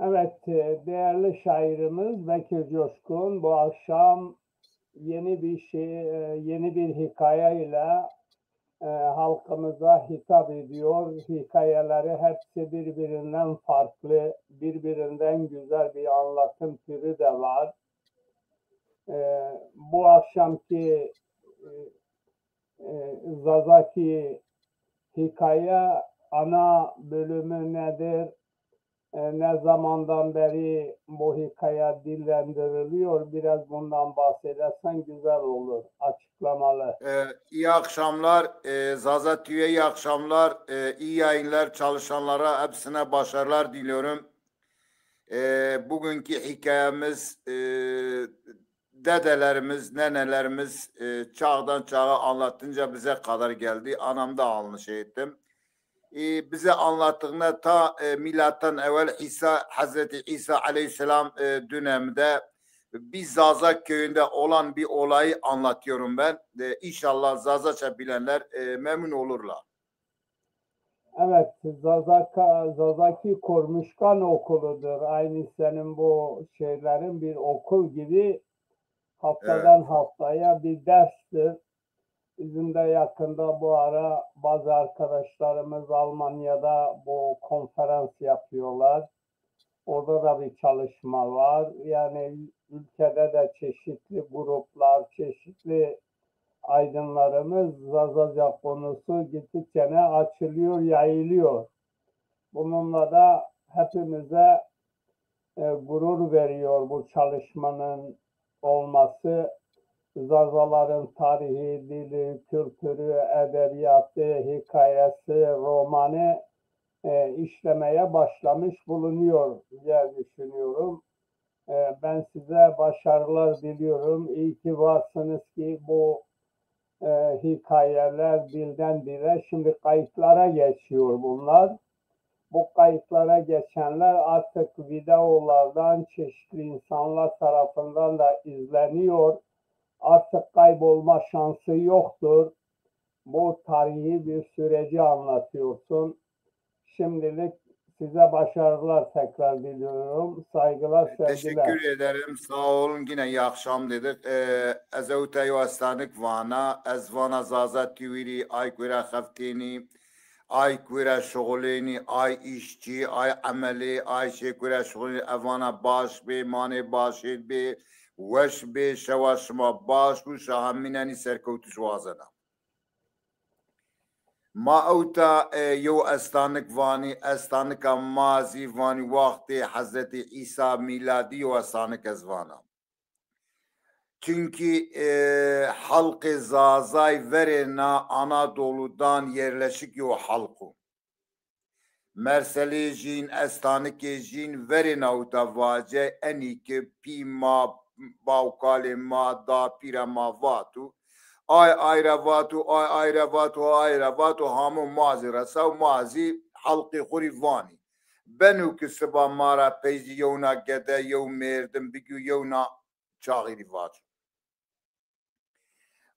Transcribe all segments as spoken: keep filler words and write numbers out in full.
Evet, e, değerli şairimiz Bekir Coşkun bu akşam yeni bir şey, e, yeni bir hikaye ile e, halkımıza hitap ediyor. Hikayeleri hepsi birbirinden farklı, birbirinden güzel bir anlatım türü de var. E, bu akşamki e, e, Zazaki hikaye ana bölümü nedir? E, ne zamandan beri bu hikaye dillendiriliyor? Biraz bundan bahsedersen güzel olur, açıklamalı. Ee, iyi akşamlar. Ee, Zaza T V'ye iyi akşamlar. Ee, iyi yayınlar, çalışanlara hepsine başarılar diliyorum. Ee, bugünkü hikayemiz e, dedelerimiz, nenelerimiz e, çağdan çağa anlatınca bize kadar geldi. Anam da alnı şey ettim. E, bize anlattığına ta e, milattan evvel İsa, Hazreti İsa aleyhisselam e, döneminde bir Zaza köyünde olan bir olayı anlatıyorum ben. E, inşallah Zazaça bilenler e, memnun olurlar. Evet, Zazaka, Zazaki Kormuşkan okuludur. Aynı senin bu şeylerin bir okul gibi haftadan haftaya bir derstir. Bizim de yakında bu ara bazı arkadaşlarımız Almanya'da bu konferans yapıyorlar. Orada da bir çalışma var. Yani ülkede de çeşitli gruplar, çeşitli aydınlarımız Zazaca konusu gittikçe ne açılıyor, yayılıyor. Bununla da hepimize e, gurur veriyor bu çalışmanın olması. Zazaların tarihi, dili, kültürü, edebiyatı, hikayesi, romanı e, işlemeye başlamış bulunuyor diye düşünüyorum. E, ben size başarılar diliyorum. İyi ki varsınız ki bu e, hikayeler dilden dile şimdi kayıtlara geçiyor bunlar. Bu kayıtlara geçenler artık videolardan çeşitli insanlar tarafından da izleniyor. Artık kaybolma şansı yoktur. Bu tarihi bir süreci anlatıyorsun. Şimdilik size başarılar tekrar diliyorum. Saygılar, sevgiler. Teşekkür ederim. Sağ olun. Yine iyi akşam dedik. Ee, ez ewta yo estanik vana. Ez vana Zaza Tiwiri, ay kura xefteni, ay kura şuxuleni, ay işçi, ay emeli, ay şey kura şuxuleni. Evana baş be, mane başê be, weş be, şewa şima baş bu, şaha mineni serkewtiş wazena. Ma ewta e, yew estanik vanî, estanika ma zî vanî waxtê Hezretî Îsa mîladî yew estanik ez vana. Çunkî e, halqê Zazay verêna Anadoludan yerleşik yew halq o. Merselê jîn, estanikê jîn verêna uta vace, enî ki pî ma, bawkalê ma, dapîra ma vato, ay ay ra vato, ay ay ra vato, ay ra vato, hamo ma zî resaw, ma zî halqê xo rî vanî. Beno ki siba ma ra pey zî yewna gede, yew mêrdim bigîyo, yewna çaxî rî vaco.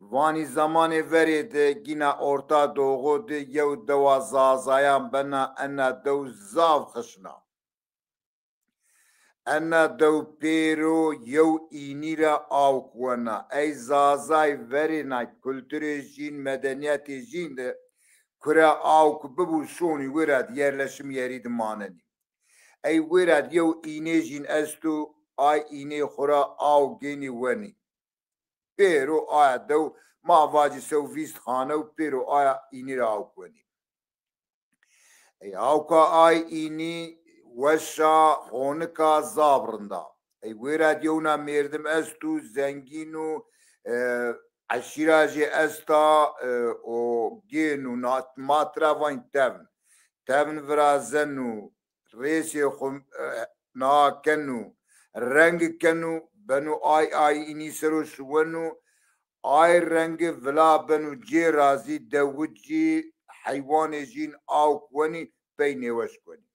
Vanî zamanê verê de gîna Orta Doğu de yew dewa Zazayan bena, ena dew zaf xişna. Ena dew pêro yew înî ra awk wena. Ey Zazay verêna kulturê jîn, medenîyetê jîn de kura awk bibû şonî wêra di yerleşim yerî di manenî. Ey wêra di yew înê jîn esto, ay înê xwu ra awk gênî wenî. Pêro aya dew ma vacî sew vîst xanew pêro aya înî ra awk wenî. Ey awka ay înî weş a, honik a, zaf rind a. Ey wêra di yewna mêrdim esto, zengîn o, e, eşîra jê esta, e, o gêno, na, ma tira vanî tevn. Tevn virazeno, rêsê xwu, e, na keno, reng keno, beno ay, ay înî ser o şiweno, ay rengi vila beno cê ra zî dewicî, heywanê jîn awk wenî, pey nêweş wenî.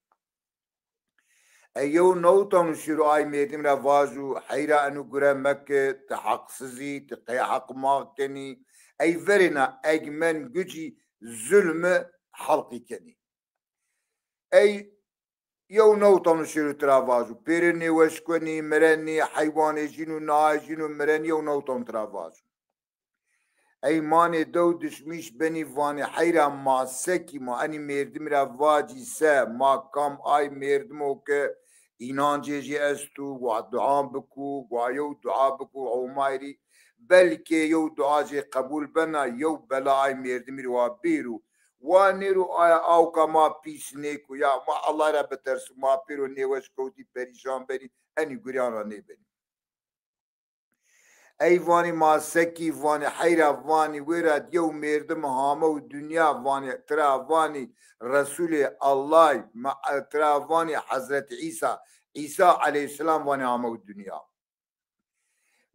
Ey yew newtan û şiro ay mêrdim ra vajo, heyra eno gure meke, ti heqsiz î, ti qey heq ma kenî. Ey verêna egmen gucî zulmi halqî kenî. Ey Yew newtano şêro tira vajo. Pêrê nêweş kuenî, mirenî, heywanê jîn û naê jîn û mirenî, yew newtano tira vajo. Ey manê dew dişmîş benî vanê heyra ma sekî ma enî mêrdimî ra vacî se, ma kam ay mêrdimo ke înancê jê esto, wa dua biko, wa yew dua biko Homayî rê, belkê yew dua jê qebul bena, yew bela ay mêrdimî rê wa bêro. Wa nêro aya awka ma pîs nêko, ya ma Allah ra biterso, ma pêro nêweş kewtî, perîşan benî, enî gurîyan ra nêbenî. Ey vanî ma sekî vanî heyra vanî wêra yew mêrdim hamew dinya vanî tira vanî Resûlê Allahî, ma-, tira vanî Hezretî Îsa. Îsa eleyhîsselam vanî hamew dinya.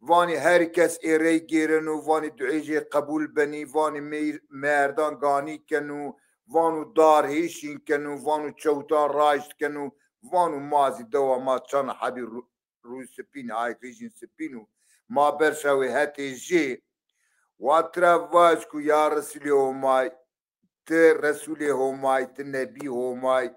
Vanî her kes ê rey gêreno, vanî duê jê qebul benî, vanî meyr-, merdan ganî keno, vano dar hêşîn keno, vano çewtan raşt keno, vano ma zî dewa ma çan hebî ru-, rû sipîn, ay rijîn sipîn û ma berşawê hetê jê. Wa tira vaj ku ya Resûlê Homay, ti Resûlê Homay, ti Nebî Homay,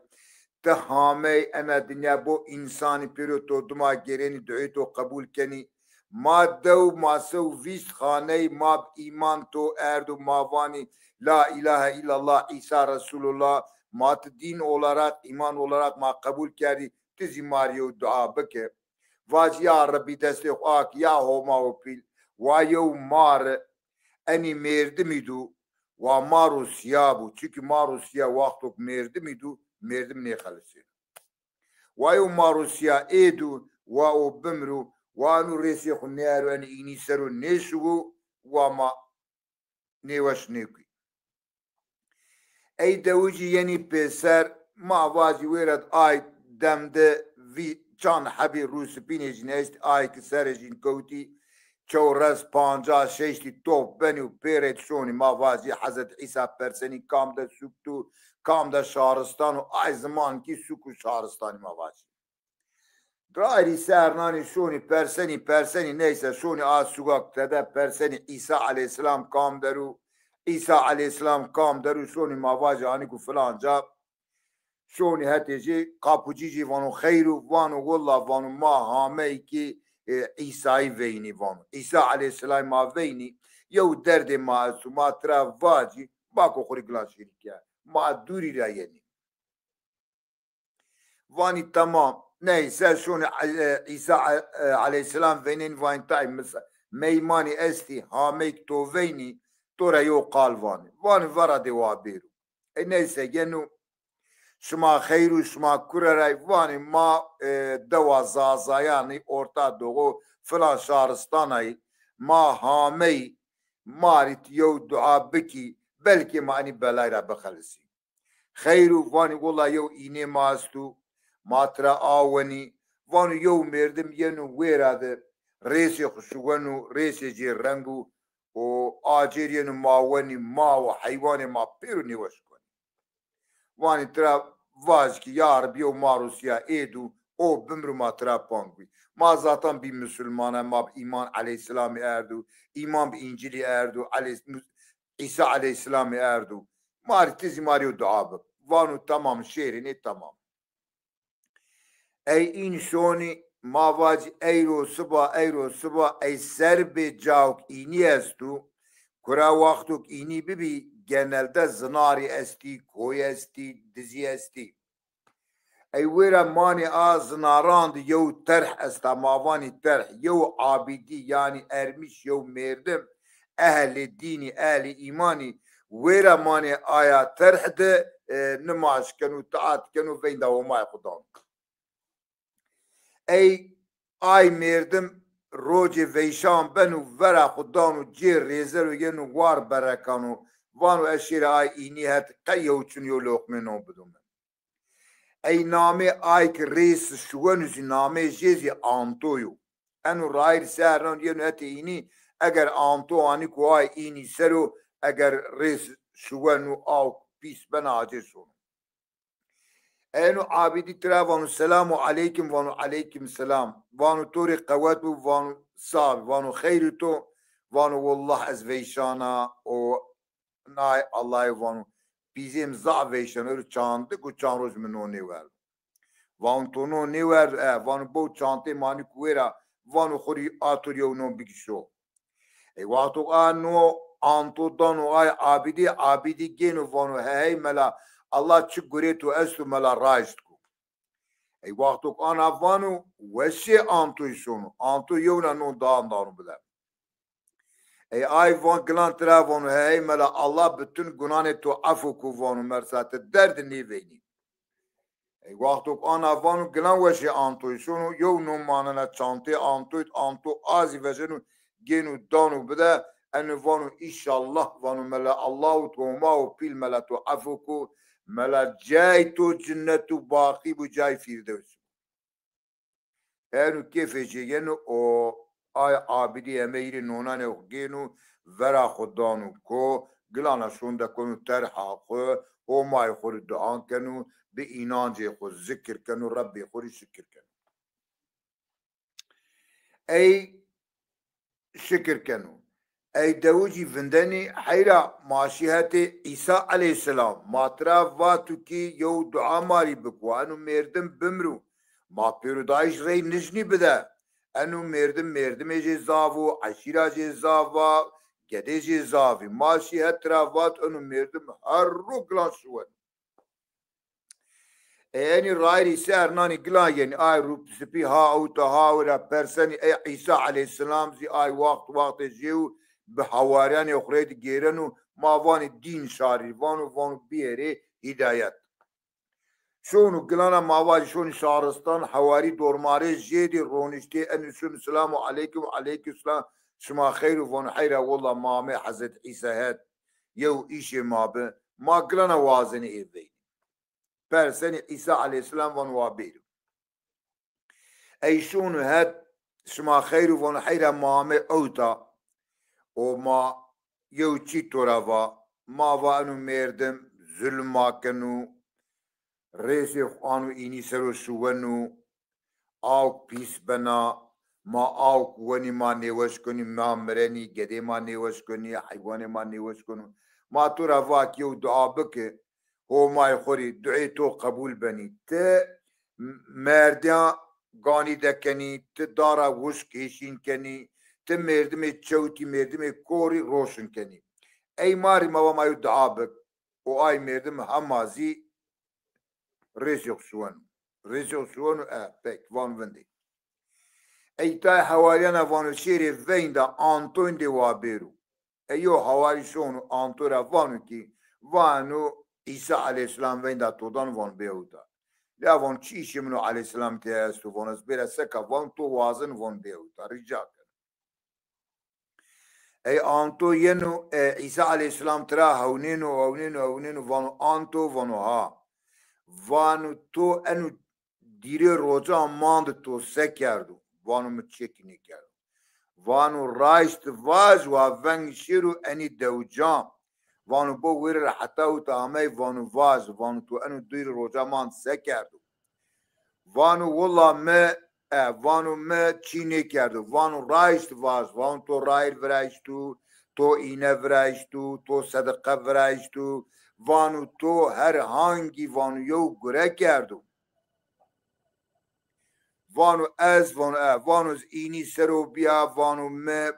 ti hamey ena dinya bo însanî pêro to dima gêrenî, duê to qebul kenî. Ma dew ma se û vîst xaney ma bi îman to erdo, ma vanî La îlahe îllallah, Îsa Resûlullah, ma ti dîn olarak, îman olarak ma qebul kerdî, ti zî ma rê yew dua bike. Vacî ya Rebbî destê xo ak, ya Homa û pîl, wa yew mar enî mêrdimî dû, wa mar û siya bû. Çunkî mar û siya wexto ke mêrdimî dû, mêrdim nêxelisêno. Wa yew mar û siya ê dû, wa o bimro, wa eno rêsê xo nêero enî înî ser o nêşiwo, wa ma nêweş nêkuy. Ey dewijî yenî pêser, ma vacî wêret ay dem de vî çand hebî rûsipînê jîn estî, ay ki serê jîn kewtî, çewres, pancas, şeştî top benî û pêrêt şonî, ma vacî Hezret Îsa persenî kam de suktu, kam de şaristan û ay ziman kî suk û şaristanî ma vacî. Rayîrî ser nanî şonî persenî, persenî neyse şonî a sugak tede persenî Îsa eleyhîsselam kam der o, Îsa eleyhîsselam kam der o, şonî ma vajî anî ku filanca şonî hetê jê qapûcî jî vano xeyr o, vano willa vano ma hamey kî, e, Îsayî veynî vano. Îsa eleyhîsselam ma veynî, yew derdê ma esto, ma tira vacî, bako xo rê gilan şêrî ke. Ma dûrî ra yenî. Vanî tamam. Neyse şonî, e, Îsa, e, eleyhîsselam veynenî vanî tay misa-, meymanî estî, hameyk to veynî, to ra yew qal vanî. Vanî vera de wa bêro. E neyse geno şima xeyr û şima kure ray vanî ma, e, dewa Zazayanî, Orta Doğu, filan şaristanayî, ma hameyî, ma rê ti yew dua bikî, belkê ma enî belay ra bixelisî. Xeyr û vanî wila yew înê ma esto, ma tira awenî, vano yew mêrdim yeno wêra de rêsê xo şiweno, rêsê jê reng o, û acêr yeno ma wenî, ma û heywanê ma pêro nêweş kuenî. Vanî tira vaj ki ya Reb yew mar û siya ê dû, o bimro ma tira pang bî. Ma zatan bî misilman a, ma bi îman eleyhîsselamî erdo, îman bi Încîlî erdo, eleyh-, Îsa eleyhîsselamî erdo. Ma rê ti zî ma rê yew dua bik. Vano tamam, şêrînê tamam. Ey în şonî, ma vacî eyro siba, eyro siba, ey ser bê cawk înî esto. Kura wextok înî bibî, genelde zinarî estî, koy estî, dizî estî. Ey wêra manê a zinaran de yew terh esta, ma vanî terh, yew abîdî, yanî ermîş, yew mêrdim, ehlê dînî, ehlê îmanî, wêra manê aya terh de, e, nimaj keno, taat keno, veynda Homayê xo dano. Ey ay mêrdim rocê veyşan beno, vera xo dano cê rêzero yeno war berekano, vano ez şêrê ay înî het qey yew çin yew loqmê non bido mi. Ey namê ay ki rês şiweno zî namê jê zî Anto yo. Eno rayîr ser nan yeno hetê înî, eger Anto anî ku ay înî ser o, eger rês şiweno aw pîs bena acê sono. Eno abîdî tira vano selamu aleykum, vano aleykum selam. Vano to rê qewet bo, vano sax bî, vano xeyr û to, vano wallah ez veyşana û nay Allahê vano pîzê mi zaf veyşan, ero çandik û çand roj mi non nêwerdo. Vano to no nêwerdo? E, vano bo çantê ma nî ku wêra, vano xwu rê ato rê yew no bikişo. Ey wexto a no anto dano ay Abîdî, Abîdî gêno vano he hey mela, Allah çi gurê to esto mela raşt ku. Ey wexto ana vano weşê antoy şono. Anto yewna no dan dano bide. Ey ay van gilan tira vano he hey mela, Allah bütün gunanê to efo ku vano mersa ti derd nêveynî. Ey wexto ana vano gilan weşê antoy şono, yew no manena çantê antoy, anto a zî vejeno gêno dano bide, eno vano înşallah vano mela Allah û to ma û pîl mela to efo ku, mela cayê to cinnet û baqî bo cayê Fîrdews. Eno kêfê jê yeno o ay Abîdî emeyî rê nonanê xwu gêno vera xwu dano ko, gilana şonde keno terha xwu, Homayê xwu rê duan keno, bi înancê xwu zikir keno, Rebbê xwu rê şikir keno. Ey şikir keno. Ey dewijî vindenî heyra ma şî hetê Îsa eleyhîsselam. Ma tira vatu kî yew dua ma rî bik wa eno mêrdim bimro. Ma pêrodayîş rey nijnî bide. Eno mêrdim mêrdimê jê zaf o, eşîra jê zaf a, gedê jê zaf î. Ma şî het tira vat eno mêrdim her ro gilan şiweno. Ê enî rayîrî ser nanî gila yenî, ay rûp sipî ha ewta ha wira persenî, ey Îsa eleyhîsselam zî ay waxt waxtê jê û bi hewariyanê xwu rê di gêreno, ma vanî dîn şarî vano, vano biyerê hîdayet. Şono gilana ma vajî şonî şaristan, hewarî dormarê jê dî roniştê enî şono selamu eleykum, eleykum selam, şima xeyr û vano heyra willa ma amê Hezret Îsa het, yew îşê ma bi, ma gilana wazenê ê veynî. Persenî Îsa eleyhîsselam vano wa bêro. Ey şono het şima xeyr û vano heyra ma amê ewta û ma yew çî to ra va, ma va eno mêrdim zulm ma keno, rêsê xwu ano înî ser o şiweno, awk pîs bena, ma awk wenî ma nêweş konî, ma mirenî, gedê ma nêweş konî, heywanê ma nêweş kono. Ma to ra va ki yew dua biki, Homayê xwu rê duê to qebûl benî. Ti m-, merdiya ganî dekenî, ti dara wişk hêşîn kenî, ti mêrdimê çewtî, mêrdimê korî roşn kenî. Ey ma rê ma va ma yew dua bik. O ay mêrdim hema zî rêsê xwu şiweno. Rêsê xwu şiweno, e, pek, van vindê. Ey tayê hewariyana vano şêrê veynda Antoy de wa bêro. Ey yew hewarî şono Antoy ra vano ki, vano Îsa eleyhîsselam veynda to dano vano bê ewta. La vano çi îşê min o eleyhîsselam tê esto, vano ez bêra seka, vano to wazen vano bê ewta, rîca keno. Ey Anto yeno, e, Îsa eleyhîsselam tira hewnêno, hewnêno, hewnêno, vano Anto, vano ha. Vano to eno dîrê roca mand to se kerdo? Vano mi çekî nêkerdo. Vano raşt vaj wa veng şêro enî dewcan. Vano bo wêre ra heta ewta amey, vano vaj, vano to eno dîrê roca mand se kerdo? Vano willa mi, e, vano mi çî nêkerdo. Vano raşt vaj, vano to rayîr virayîşto, to îne virayîşto, to sedeqe virayîşto, vano to her hangî vano yew gure kerdo. Vano ez, vano e, vano ez înî ser o bîya, vano mi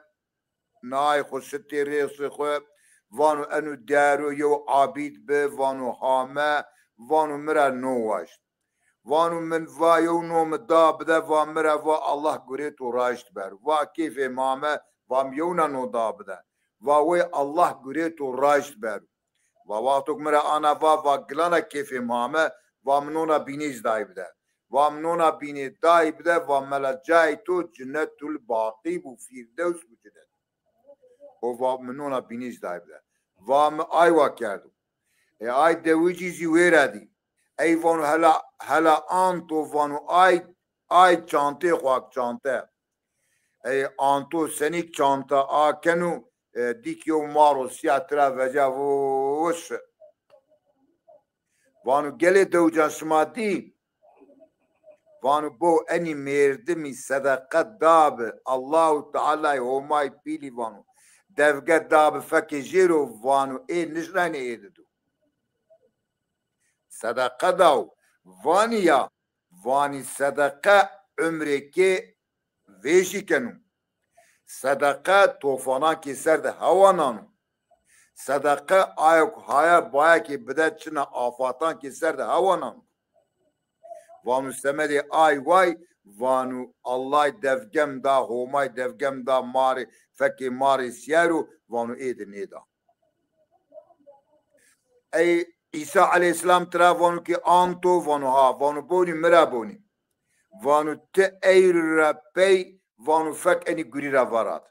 nayê xwu şitê rêsê xwu, vano eno dero yew abîd bi, vano hame, vano mi ra no waşt. Vano min va yew no mi da bide, va mi ra va Allah gurê to raşt bero. Va kêfê mi ame, va mi yewna no da bide. Va wey Allah gurê to raşt bero. Va wexto ke mi ra ana va, va gilana kêfê mi ame, va mi nona bînê zî day bide. Va mi nona bînê day bide, va mela cayê to cinnetul baqî bo, fîrdews bo cinnet. O va mi nona bînê zî day bide. Va mi aywa kerdo. E, ay dewicî zî wêra dî. Ey vano hela, hela Anto vano ay, ay çantê xo ak çante. Ey Anto senîk çanta a keno, e, dîk yew maro sîya tira veca vuş. Vano gelê dewcan şima dî? Vano bo enî mêrdimî sedeqe da bi, Allahu Tealay Homay pîlî vano devge da bi fekê jêro, vano ê nişnayne ê dido. Sedeqe daw. Vanî ya, Vanî sedeqe umrêkê vêşî keno. Sedeqe tofanan kî ser de hewa nano. Sedeqe ayo ku haya baya kî bide çina afatan kî ser de hewa nano. Vanu semedê ay way, vanu Allay devgem da, Homay devgem da, marê, fekê marê siyero, vanu ê de nêda. Ey Îsa aleyhîsselam tira vanu ki anto, vanu ha, vanu bonî mi ra bonî. Vanu ti ey ra pey, vanu fek enî gurî ra varad.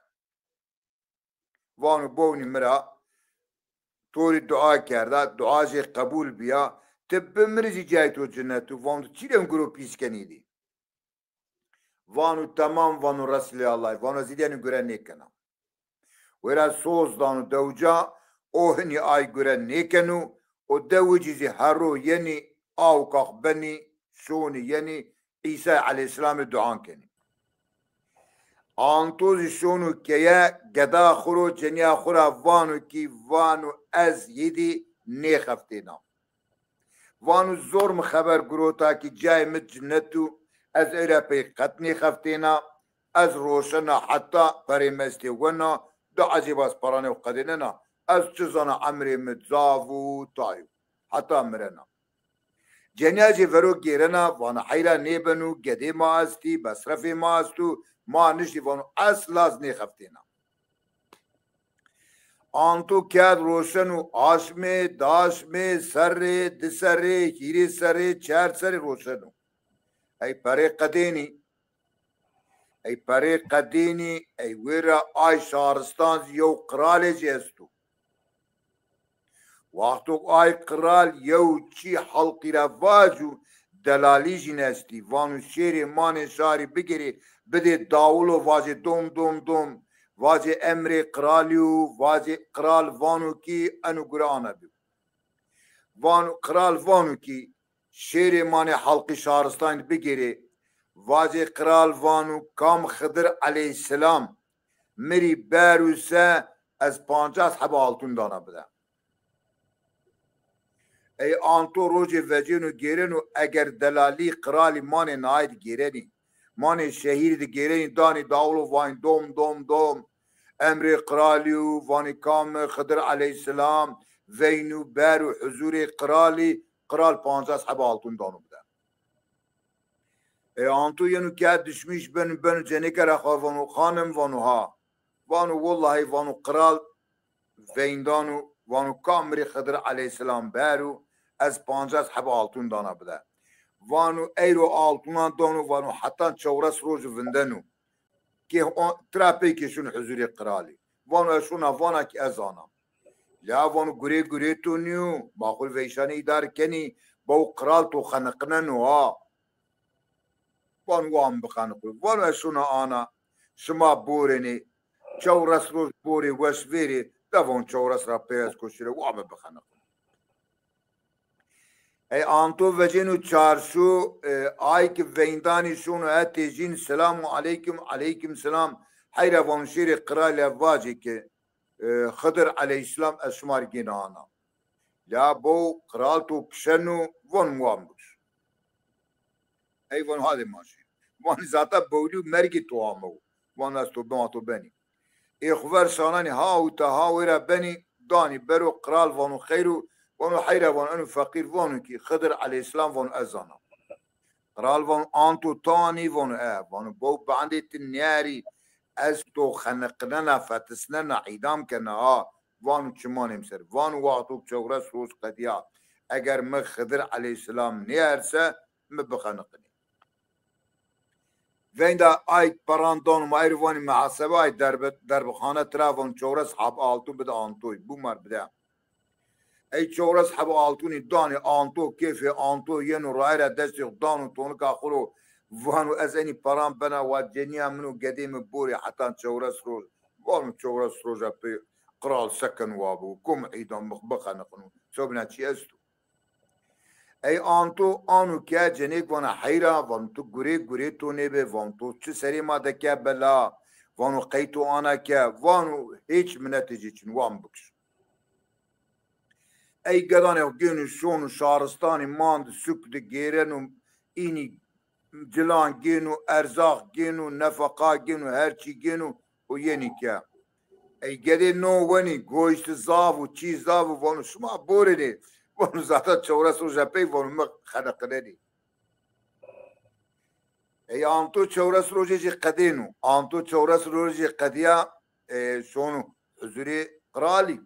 Vanu bonî mi ra, to rê dua kerda, dua jê qebul bîya, ti bimiri zî cayê to cinet o, vanu çî rê guro pîs kenî dî. Vanu temam, vanu Resûlê Allay, vanu ez îdî enî gure nêkena. Wêra soz danu dewca, o hinî ay gure nêkenu, o dewicî zî herro yenî, aw kax benî, şonî yenî, Îsay aleyhîsselamî duan kenî. Anto zî şonu keye, geda xwu ro, cenîya xwu ra vanu kî, vanu ez yîdî nêxeftêna. Vanu zor mi xeber girota kî cayê mi cinet o, ez ey ra pey qet nêxeftêna, ez roşena heta perê mi estê wena, di ecêb ez peranê xwu qedênena, ez çi zana emrê mi zaf o, tay o, heta mirena. Cenîya jê vero gêrena, vana heyra nêbeno, gedê ma estî, mesrefê ma esto, ma niştî, vano esla ez nêxeftêna. Anto kerd roşen û aşmê, daşmê, serrê, di serrê, hîrê serrê, çer serrê roşen o. Ey perê qedênî. Ey perê qedênî, ey wêra ay şaristan zî yew qiralê zî esto. Wexto ay qiral yew çî xelqî ra vac û delalî jîn estî. Vano şêrê manê şarî bigêrê, bidê dawilo, vacê dom, dom, dom. Vacê emrê qiralî yo, vacê qiral vano kî eno gure ana bîyo. Vano, qiral vano kî şêrê manê xelqî şaristanî bigêrê. Vacê qiral vano kam Xidir aleyhîsselam mi rî bero se ez pancas hebe altun dana bide. Ey anto rojê vecêno gêreno, eger delalî qiralî manê naye de gêrenî, manê şehîrî de gêrenî, danî dawlo vanî dom, dom, dom. Emrê qiralî yo, vanî kam Xidir aleyhîsselam veyno bero huzurê qiralî, qiral pancas hebe altun dano bide. E, anto yeno ke dişmîş beno, beno cenêke ra xo vano, xanim, vano ha. Vano, wellahî, vano, qiral veyndano, vano, ka mi rê Xidir aleyhîsselam bero, ez pancas hebe altun dana bide. Vano, eyro altunan dano, vano, hetan çewres roj vindeno. Kê o, tira pey kê şun huzurê qiralî. Vano, ez şuna vana ki ez ana. La vano, gurê gurê to nîyo, ma xwu veyşanê îdare kenî, bew qiral to xeniqneno ha. Vano, wa mi bixeniqno. Vano, ez şuna ana, şima borênê, çewres roj borê weş vêrê, de vano, çewres ra pey ez koşire, wa mi bixeniqno. Ey anto vecêno çarşu, e, ay ki veyndanî şono hetê jîn, selamu aleykum, aleykum selam. Heyra vano şêrê qiralî vacê ki, e, Xidir aleyhîsselam ez şima rê gêna ana. La bo qiral to kişeno, vano mi wa mi bikişo. Ey vano hadê ma şî. Vanî zaten bewlî û mergê to amewo. Vano ez to bima to benî. Ê xwu ver şananî ha û ta ha wêra benî, danî bero, qiral vano xeyr o, vano heyra, vano eno feqîr vano kî Xidir aleyhîsselam vano ez ana. Qiral vano anto ti anî, vano e, vano bew bandê ti nêerî, ez to xeniqnena, fetisnena, îdam kena ha, vano çimanê mi ser. Vano wexto çewres roj qedîya, eger mi Xidir aleyhîsselam nêerse, mi bixeniqinî. Veynda ay peran dano ma, ey rê vanî mihasebe, ay derbe, derbixane tira vano çewres heb altun bide antoy, bûmar bide. Ey çewres heb altunî danî anto, kêfê anto yeno, rayra destê xwu dano tonika xwu ro, vano ez enî peran bena wa cenîya min û gedê mi borê hetan çewres roj. Vano çewres roja pey qiral seken wa bi, kom îdam bix-, bixeniqino. Sobîna çi esto? Ey anto ano ke cenêk vana heyra, vano tu gurê gurê to nêbê, vano to çi serê ma de ke bela, vano qey to ana ke, vano hêç minetê ci çin, wa mi bikiş. Ey gedanê xo gêno şono şaristanî, mand suk de gêreno, înî cilan gêno, erzaq gêno, nefeqa gêno, her çî gêno û yenî ke. Ey gedê no wenî, goşt zaf û çî zaf û vano şima borênê. Vano zaten çewres roja pey vano mi xeneqinenî. Ey Anto çewres rojê jî qedêno. Anto çewres rojê qedîya, e, şono huzurê qralî.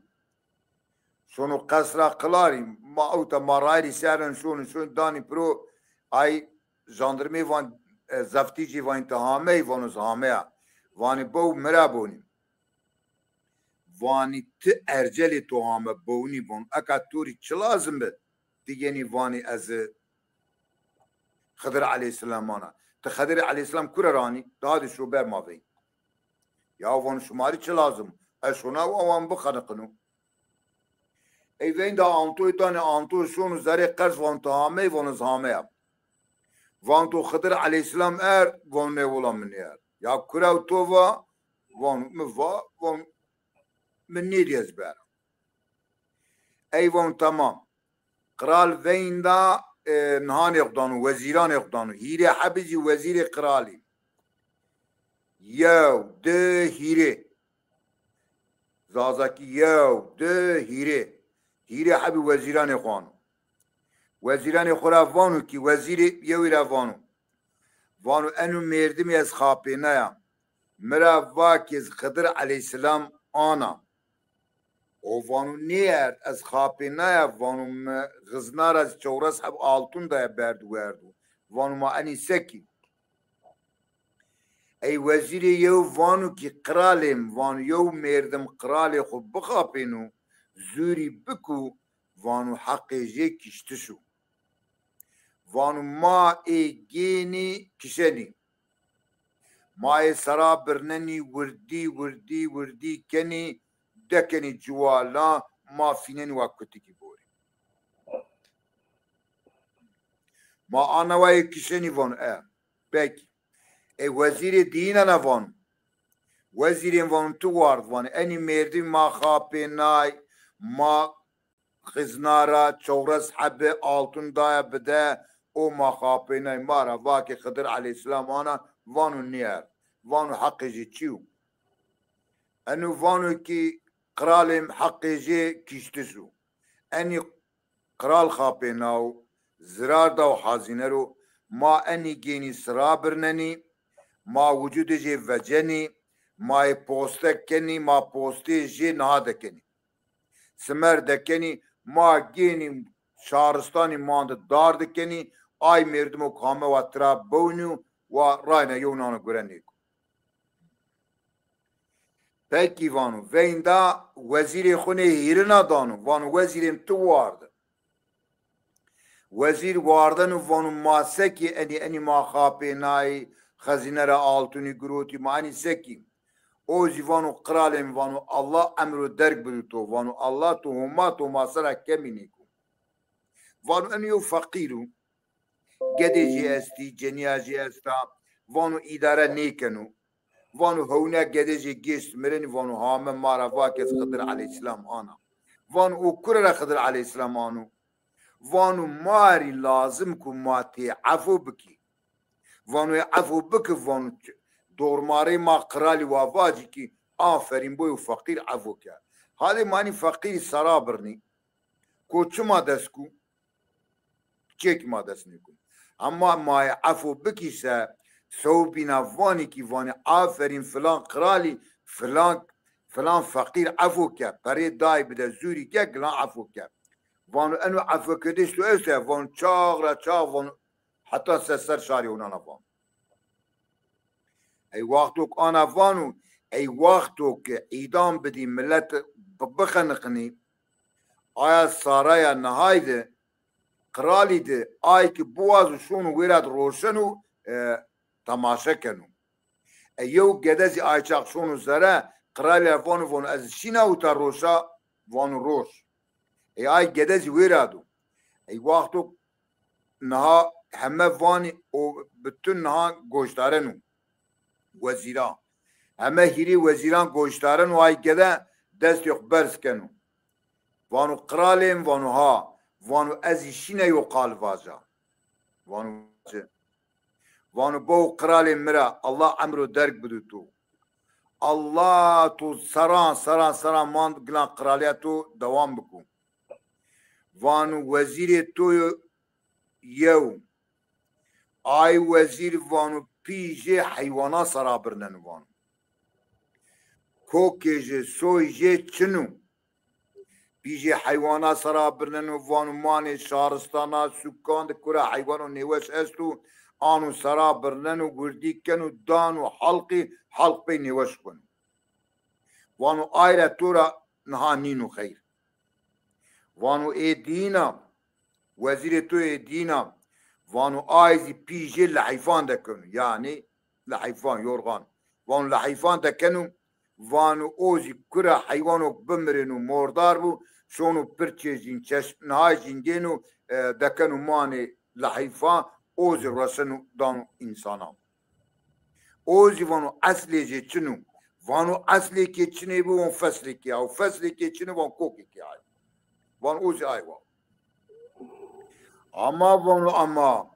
Şono qesra qralî. Ma ewta ma rayîrî serden şono, şono danî piro, ay jandarmê van, e, zeftî jî van ti hamey, vano zi hameya. Vanî bew mi ra bonî. Vanî ti ercelê to hame bewnî, vano eka to rî çi lazim bi? Ti yenî vanî ez Xidir aleyhîsselam ana. Ti Xidir aleyhîsselam kure ra anî? Daha de şo ber ma veyî. Ya vano şima rî çi lazim? Ez şona wa wan bixeniqino. Ey veynda Antoy danê, Anto şono zerê qers, vano ti hamey, vano zi hameya. Vano to Xidir aleyhîsselam erd? Vano nê wela mi nêerd. Ya kurew to va? Vano mi va, vano mi nêdî ez bera. Ey vano tamam. Qral veynda, e, nihanê xo dano, wezîranê xo dano. Hîrê hebî zî wezîrê qralî. Yew, di, hîrê. Zazakî yew, di, hîrê. Hîrê hebî wezîranê xo ano. Wezîranê xo ra vano kî, wezîrê yewî ra vano. Vano eno mêrdimî ez xapênaya. Mi ra va kî ez Xidir aleyhîsselam ana. O vano nêerd, ez xapênaya, vano mi xizna ra zî çewres heb altun daye berd werdo. Vano ma enî se kî? Ey wezîrê yew vano kî qralê mi, vano yew mêrdim qralê xo bixapêno, zûrî biko, vano heqê jê kiştiş o. Vano ma ê gênî kişenî. Ma ê sera birnenî, wirdî, wirdî, wirdî kenî, dekenî ciwala, ma fînenî wa kutikî borî. Ma ana wa ê kişenî, vano e. Pekî. Ê wezîrê dîyîna na vano. Wezîrên vano ti ward, vano enî mêrdimî ma xapênay, ma xizna ra çewres hebe altun daye bide, o ma xapênay, ma ra va kî Xidir aleyhîsselam ana, vano nêerd. Vano heqê jê çi yo? Eno vano kî qralê mi heqê jê kiştiş o. Enî qral xapênaw, zirar daw hazîne ro, ma enî gênî sira birnenî, ma wucudê jê vecenî, ma ê poste kenî, ma postê jê niha dekenî. Simer dekenî, ma gênî şaristanî mande dar dikenî, ay mêrdimo kame wa tira bewnî û wa rayna yew nano gure nêko. Pekî vano, veynda wezîrê xo nê hîrina dano, vano wezîrê mi ti wardi. Wezîr wardeno vano ma sekî enî, enî ma xapênayî, xezîne ra altunî girotî, ma enî sekî? O zî vano qralê mi, vano Allah emro derg bido to, vano Allah to Homa to ma sera kemî nêko. Vano eno yew feqîr o. Gedê jê estî, cenîya jê esta. Vano îdare nêkeno. Vano hewna gedê jê gêşt mirenî, vano hame ma ra va ke ez Xidir aleyhîsselam ana. Vano o kure ra Xidir aleyhîsselam ano? Vano ma rî lazim ku ma tê efo bikî. Vano ê efo biki, vano ç-, dormarê ma qralî wa vacî kî aferîn boy û feqîr efo ke. Hadê ma enî feqîrî sera birnî. Ko çima dest ku? Çek ma dest nêkun. Hema ma yê efo bikî se, sewbîna vanî kî vanî aferîn filan qralî, filan, filan feqîr efo ke, perê day bide zûrî ke, gilan efo ke. Vano eno efo kerdiş to esto ya? Vano çax ra çax, vano heta se ser şarî onana vano. Ey wexto ke ana vano, ey wexto ke îdam bidî, milet bi-, bixeniqinî, aya saraya nihay de, qralî de, ay ke biwazo şono wêra de roşeno, e, temaşe keno. E, yew gede zî ay çax şono zere, qralî ra vano, vano ez şîna uta roşa, vano roş. Ey ay gede zî wêra do. Ey wexto niha heme vanî o bütün niha goşdareno. Wezîran. Heme hîrê wezîran goşdareno, ay gede destê xo berz keno. Vano qralê mi? Vano ha. Vano ez zî şîne yo qal vaja. Vano vace. Vano, "Bawo qiralê mi ra, Allah emro derg bido to. Allah to seran, seran, seran mand gilan qiralîya to dewam biko." Vano, "Wezîrê to yo yew." Ay wezîr vano, "Pî jê heywana sera birneno," vano. "Kokê jê, soy jê çin o." Pî jê heywana sera birneno, vano, "Ma nê şaristana, sukan de kura heywan û nêweş esto, ano sera birneno, wirdî keno, dano halqî, halq pey nêweş beno." Vano, "Ay ra to ra niha nîno xeyr." Vano, "Ê dîna, wezîrê to ê dîna." Vano, "Ay zî pî jê lehîfan dekeno." Yanî lehîfan, yorgan. Vano, "Lehîfan dekeno." Vano, "O zî kura heywanok bimirêno, mordar bo, şono pirçê jîn, çeşm, niha jîn gêno, e, dekeno manê lehîfan, o zî reseno dano însanan." O zî vano, "Eslê jê çin o." Vano, "Eslêkê çinê bi, wan feslêkê, aw feslêkê çinê, wan kokêkê ay." Vano, "O zî ay wa." Ama vano, ama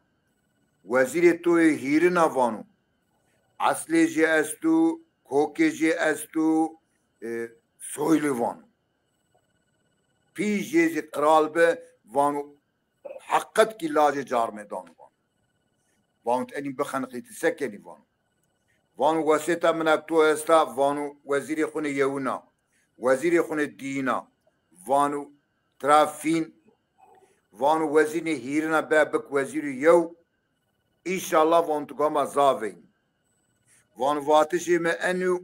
wezîrê to yê hîrina vano, eslê jê esto, kokê jê esto, e, soylî vano. Pî jê zî qral bi, vano, heqet kî lajê carmê dano vano. Vano, "Ti enî bixeniqî, ti se kenî?" Vano. Vano, "Wesêta min a to esta," vano, "wezîrê xwu nê yewina, wezîrê xwu nê dîyina," vano, "tira fîn," vano, "wezîrê hîrina be bik wezîrê yew, înşallah," vano, "ti gama zaf veyn." Vano, "Vatişê mi enî yo,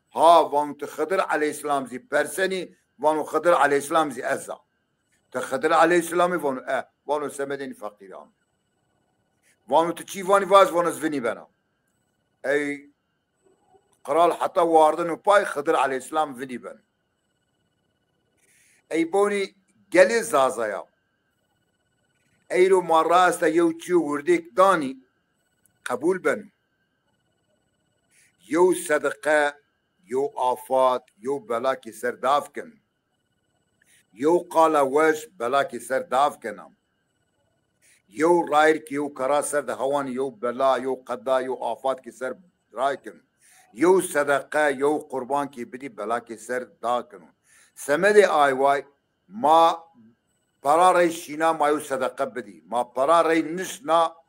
ha," vano, "ti Xidir eleyhîsselam zî persenî?" Vano, "Xidir eleyhîsselam zî ez a." "Ti Xidir eleyhîsselam î?" Vano, "E." Vano, "Semedê enî feqîran." Vano, "Ti çî vanî vaj," vano, "ez vinî bena." Ey qral heta wardeno pay, Xidir eleyhîsselam vinî beno. Ey bonî gelê Zazaya. Eyro ma ra esta yew çîyo wirdêk danî, qebûl beno. Yew sedeqe, yew afat, yew bela kê ser daf keno. Yew qala weş bela kê ser daf kena. Yew rayir kê yew kara ser de hewanî, yew bela, yew qeda, yew afat kê ser ray keno. Yew sedeqe, yew qurban kê bidî bela kê ser da keno. Semedê ay way ma pera rey şîna ma yew sedeqe bidî. Ma pera rey nişna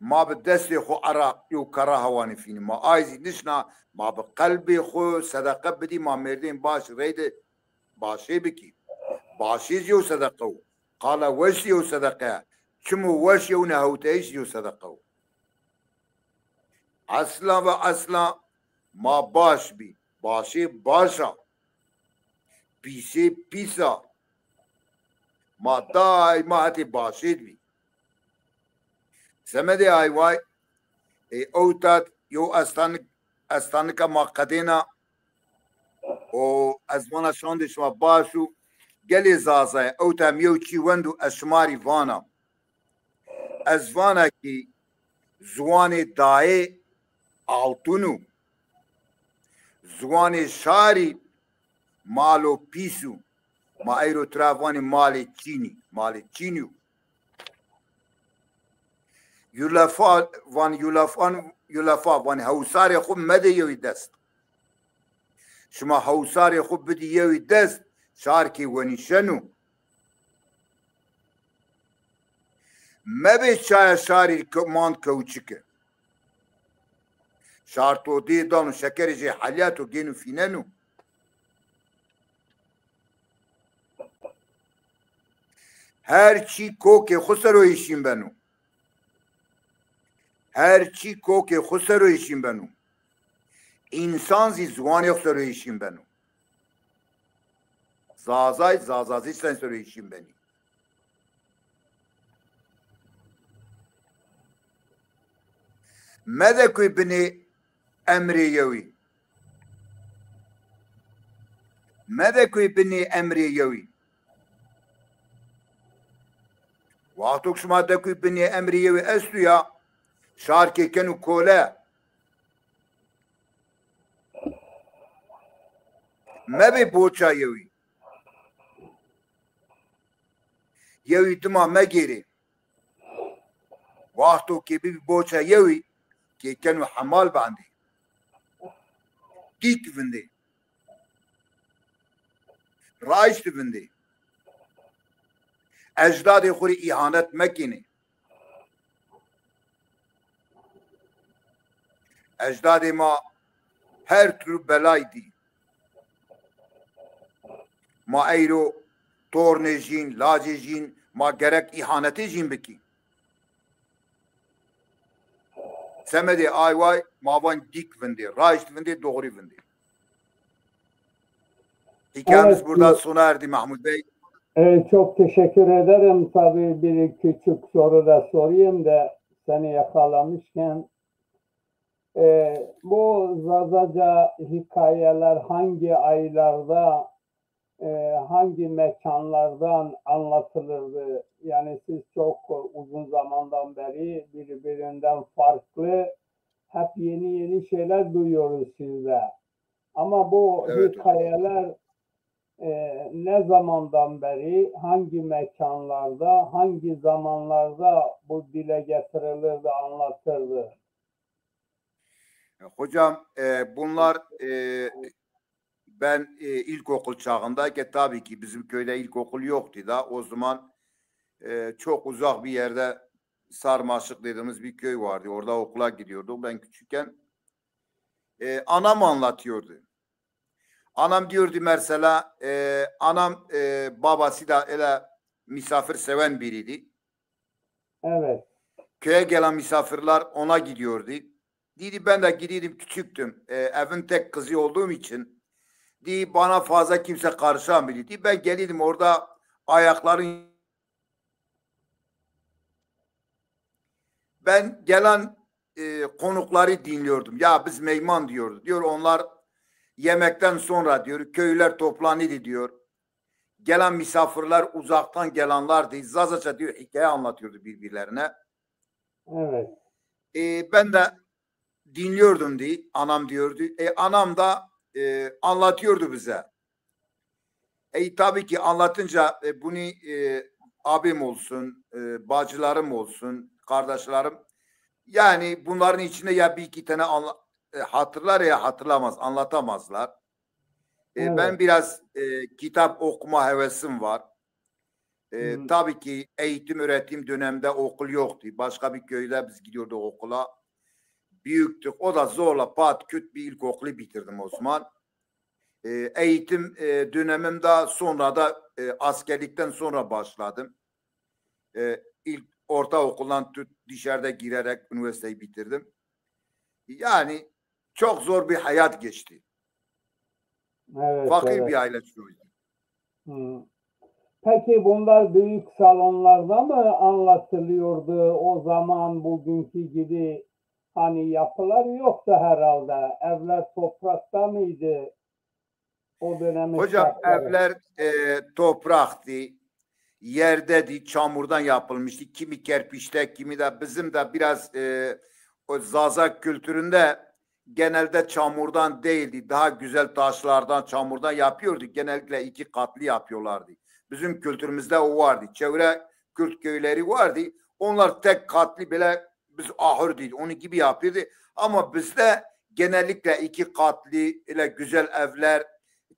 ma bi destê xwu era yew kara hewanî fînî. Ma ay zî nişna ma bi qelbê xwu sedeqe bidî, ma mêrdên baş reyde başê bikî. Başê zî yew sedeqe wo. Qala weş zî yew sedeqe ya. Çimo weş yewna hewteyîş zî yew sedeqe wo. Esla ve esla ma baş bî. Başê baş a. Pîsê pîs a. Ma daîma hetê başê de bî. Semedê ay way, ê, ewta d yew estanik, estanika ma qedêna û ez vana şandê şima baş û gelê Zazayê, ewta em yew çî wend û ez şima rî vana. Ez vana kî ziwanê dayê altun o. Ziwanê şarî malo pîs o. Ma eyro tira vanî malê çînî, malê çînî yo. Yulefa, van yulefan, yulefa, van hewsarê xwu medê yewî dest. Şima hewsarê xwu bidî yewî dest, şar kê wenîşeno. Mebê çaya şarî ke-, mand kewçike. Şar to dê dano şekerê jê helya to gêno fîneno. Her çî kokê xwu ser o hêşîn beno. Her çî kokê xwu ser o hêşîn beno. Însan zî ziwanê xwu ser o hêşîn beno. Zazay, Zazazîstan ser o hêşîn benî. Mede kuy binê emrê yewî. Mede kuy binê emrê yewî. Wexto ki şima de kuy binê emrê yewî estu ya, şar kê kenu kole. Mebê boça yewî. Yewî dima megêrê. Wexto ke bibî boça yewî, kê keno hemal bandê. Dîk vindê. Raşt vindê. Ecdadê xo rê îhanet mekênê. Ecdadê ma her türlü belay dî. Ma eyro tornê jîn, lacê jîn, ma gerek îhanetê jîn bikî. Semedê ay way ma van dîk vindê, raşt vindê, doğru vindê. Hikayemiz Evet, burada e, sona erdi Mahmut Bey. E, çok teşekkür ederim. Tabii bir küçük soru da sorayım da seni yakalamışken. E, bu Zazaca hikayeler hangi aylarda, e, hangi mekanlardan anlatılırdı? Yani siz çok uzun zamandan beri birbirinden farklı, hep yeni yeni şeyler duyuyoruz sizde. Ama bu Evet, hocam. hikayeler, e, ne zamandan beri, hangi mekanlarda, hangi zamanlarda bu dile getirilirdi, anlatırdı? Hocam, e, bunlar, e, ben, e, ilkokul çağındayken tabii ki bizim köyde ilkokul yoktu da o zaman, e, çok uzak bir yerde Sarmaşık dediğimiz bir köy vardı. Orada okula gidiyorduk. Ben küçükken, e, anam anlatıyordu. Anam diyordu mesela, e, anam, e, babası da öyle misafir seven biriydi. Evet. Köye gelen misafirler ona gidiyordu. Dedi, ben de gidiyordum, küçüktüm. E, evin tek kızı olduğum için, dedi, bana fazla kimse karışamıyordu. Dedi, ben geliyordum orada ayakların ben gelen, e, konukları dinliyordum. Ya biz meyman diyordu. Diyor onlar yemekten sonra diyor köylüler toplanıydı diyor. Gelen misafirler uzaktan gelenlerdi. Zazaca diyor hikaye anlatıyordu birbirlerine. Evet. E, ben de dinliyordum diye anam diyordu. E, anam da, e, anlatıyordu bize. E, tabii ki anlatınca, e, bunu, e, abim olsun, e, bacılarım olsun, kardeşlerim. Yani bunların içinde ya bir iki tane anla- e, hatırlar ya hatırlamaz, anlatamazlar. E, Evet. Ben biraz, e, kitap okuma hevesim var. E, Hı. Tabii ki eğitim öğretim dönemde okul yoktu. Başka bir köyde biz gidiyorduk okula. Büyüktük. O da zorla pat küt bir ilkokulu bitirdim o zaman. E, eğitim, e, dönemim daha sonra da, e, askerlikten sonra başladım. E, ilk ortaokuldan tut, dışarıda girerek üniversiteyi bitirdim. Yani çok zor bir hayat geçti. Evet, Fakir evet. bir aile çocuğuydu. Hı. Peki bunlar büyük salonlarda mı anlatılıyordu o zaman bugünkü gibi? Hani yapılar yoktu herhalde. Evler toprakta mıydı? O dönemin Hocam şartları. evler, e, topraktı, yerdedi, çamurdan yapılmıştı. Kimi kerpiçte, kimi de bizim de biraz, e, o Zaza kültüründe genelde çamurdan değildi. Daha güzel taşlardan, çamurdan yapıyordu. Genellikle iki katlı yapıyorlardı. Bizim kültürümüzde o vardı. Çevre Kürt köyleri vardı. Onlar tek katlı bile biz ahır değil, onun gibi yapıyordu. Ama bizde genellikle iki katlı ile güzel evler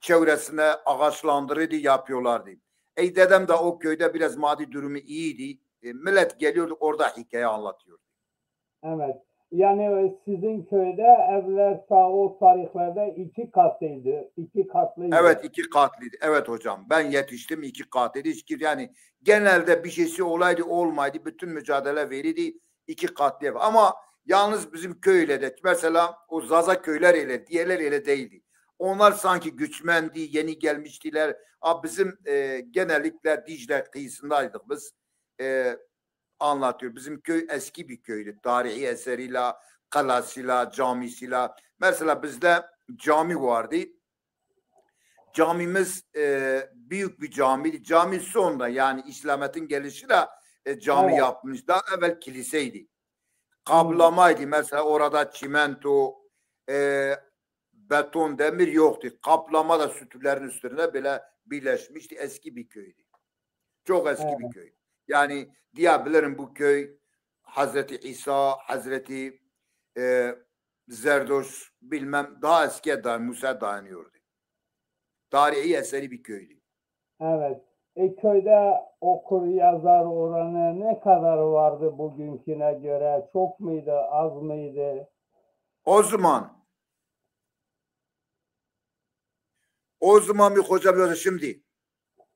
çevresine ağaçlandırıydı, yapıyorlardı. Ey dedem de o köyde biraz maddi durumu iyiydi. E, millet geliyordu orada hikaye anlatıyordu. Evet. Yani, e, sizin köyde evler ta o tarihlerde iki katlıydı, iki katlıydı. Evet, iki katlıydı. Evet hocam, ben yetiştim, iki katlıydı. Hiç kim-, yani genelde bir şeysi olaydı, olmaydı, bütün mücadele veriydi, iki katlı ev. Ama yalnız bizim köy ile de, mesela o Zaza köyler ile, diğerler ile değildi. Onlar sanki göçmendi, yeni gelmiştiler. A, bizim, e, genellikle Dicle kıyısındaydık biz. E, anlatıyor. Bizim köy eski bir köydü. Tarihi eseriyle, kalasıyla, camisiyle. Mesela bizde cami vardı. Camimiz, e, büyük bir camiydi. Cami sonra, yani İslamiyet'in gelişiyle, e, cami Evet. yapmış. Daha evvel kiliseydi. Kaplamaydı. Mesela orada çimento, e, beton, demir yoktu. Kaplama da sütünlerin üstüne böyle birleşmişti. Eski bir köydü. Çok eski bir Evet. köy. Yani diyebilirim bu köy Hazreti İsa, Hazreti, e, Zerdoş, bilmem, daha eskiye dayan, Musa dayanıyordu. Tarihi eseri bir köydü. Evet. E, köyde okur yazar oranı ne kadar vardı bugünküne göre? Çok muydu, az mıydı? O zaman o zaman bir hocam yoksa şimdi?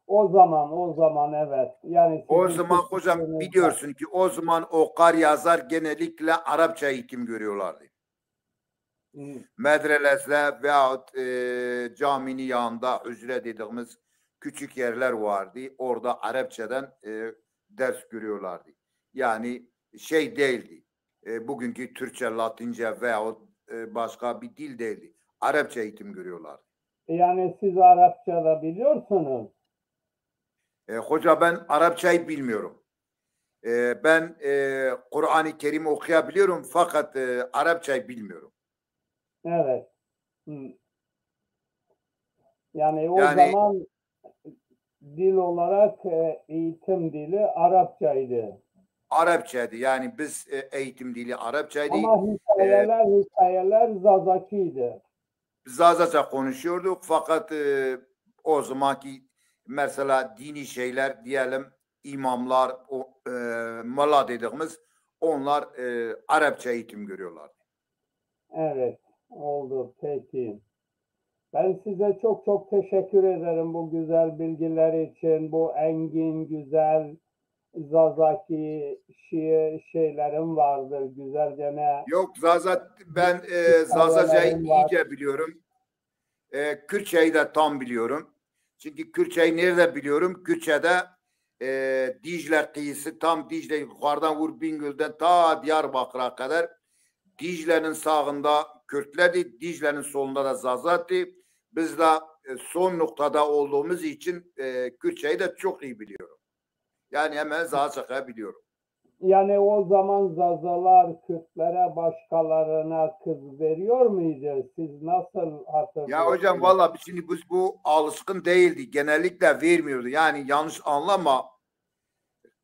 O zaman, o zaman evet. Yani O zaman hocam biliyorsun ki o zaman okar yazar genellikle Arapça eğitim görüyorlardı. Medreselerde veyahut e, caminin yanında hücre dediğimiz küçük yerler vardı. Orada Arapçadan e, ders görüyorlardı. Yani şey değildi. E, bugünkü Türkçe, Latince veyahut e, başka bir dil değildi. Arapça eğitim görüyorlardı. Yani siz Arapça da biliyorsunuz. E, hoca, ben Arapçayı bilmiyorum. E, ben e, Kur'an-ı Kerim okuyabiliyorum fakat e, Arapçayı bilmiyorum. Evet. Hı. Yani o yani, zaman dil olarak e, eğitim dili Arapçaydı. Arapçaydı. Yani biz e, eğitim dili Arapçaydı. Ama hikayeler, e, hikayeler Zazakiydi. Zazaca konuşuyorduk fakat e, o zamanki mesela dini şeyler diyelim, imamlar, o, e, mala dediğimiz, onlar e, Arapça eğitim görüyorlardı. Evet, oldu peki. Ben size çok çok teşekkür ederim bu güzel bilgiler için, bu engin, güzel Zazaki şiir şeylerim vardır. Güzelce ne Yok, Zaza, ben e, Zazacayı iyice biliyorum. E, Kürtçeyi de tam biliyorum. Çünkü Kürtçeyi nerede biliyorum? Kürtçe'de e, Dicle kıyısı, tam Dicle yukarıdan vur Bingöl'den ta Diyarbakır'a kadar Dicle'nin sağında Kürtlerdi, Dicle'nin solunda da Zaza'tı. Biz de e, son noktada olduğumuz için e, Kürtçeyi de çok iyi biliyorum. Yani hemen Zazaca biliyorum. Yani o zaman Zazalar Kürtlere başkalarına kız veriyor muydu? Siz nasıl hatırlıyorsunuz? Ya hocam, valla biz şimdi biz bu alışkın değildi. Genellikle vermiyordu. Yani yanlış anlama.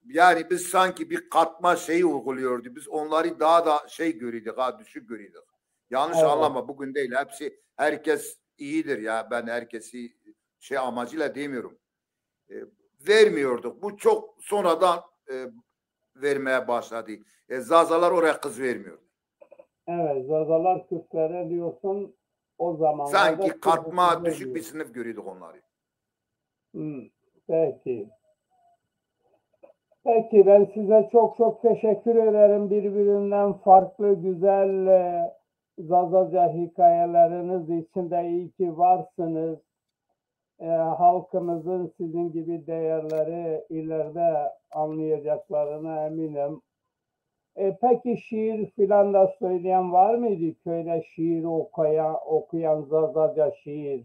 Yani biz sanki bir katma şeyi uyguluyordu. Biz onları daha da şey görüyorduk, daha düşük görüyorduk. Yanlış evet. anlama, bugün değil. Hepsi, herkes iyidir ya. Ben herkesi şey amacıyla demiyorum. E, vermiyorduk. Bu çok sonradan e, vermeye başladı. E, Zazalar oraya kız vermiyor. Evet, Zazalar Kürtlere diyorsun o zaman. Sanki katma düşük bir sınıf görüyorduk onları. Hmm, peki. Peki, ben size çok çok teşekkür ederim. Birbirinden farklı, güzel e, Zazaca hikayeleriniz için de iyi ki varsınız. E, halkımızın sizin gibi değerleri ileride anlayacaklarına eminim. E, peki şiir filan da söyleyen var mıydı? Köyde şiir okaya, okuyan Zazaca şiir.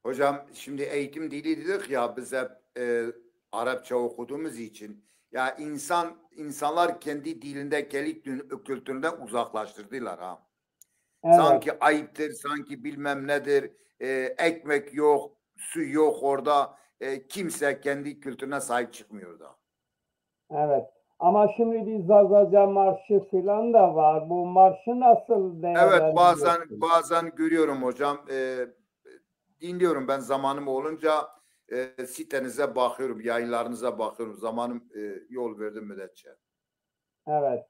Hocam, şimdi eğitim dili dedik ya, biz hep e, Arapça okuduğumuz için ya insan insanlar kendi dilinde, kendi kültüründen uzaklaştırdılar ha. Evet. Sanki ayıptır, sanki bilmem nedir. E, ekmek yok, su yok orada. E, kimse kendi kültürüne sahip çıkmıyor da. Evet. Ama şimdi bir Zazaca marşı filan da var. Bu marşı nasıl değerlendiriyorsunuz? Evet, bazen bazen görüyorum hocam. E, dinliyorum ben, zamanım olunca e, sitenize bakıyorum, yayınlarınıza bakıyorum. Zamanım e, yol verdi müddetçe. Evet.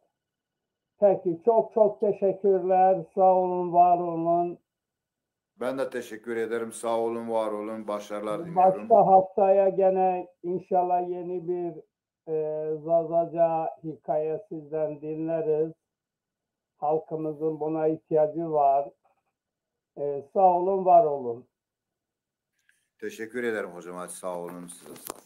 Peki, çok çok teşekkürler. Sağ olun, var olun. Ben de teşekkür ederim. Sağ olun, var olun. Başarılar diliyorum. Başka haftaya gene inşallah yeni bir e, Zazaca hikaye sizden dinleriz. Halkımızın buna ihtiyacı var. E, sağ olun, var olun. Teşekkür ederim hocam. Hadi sağ olun. Size sağ olun.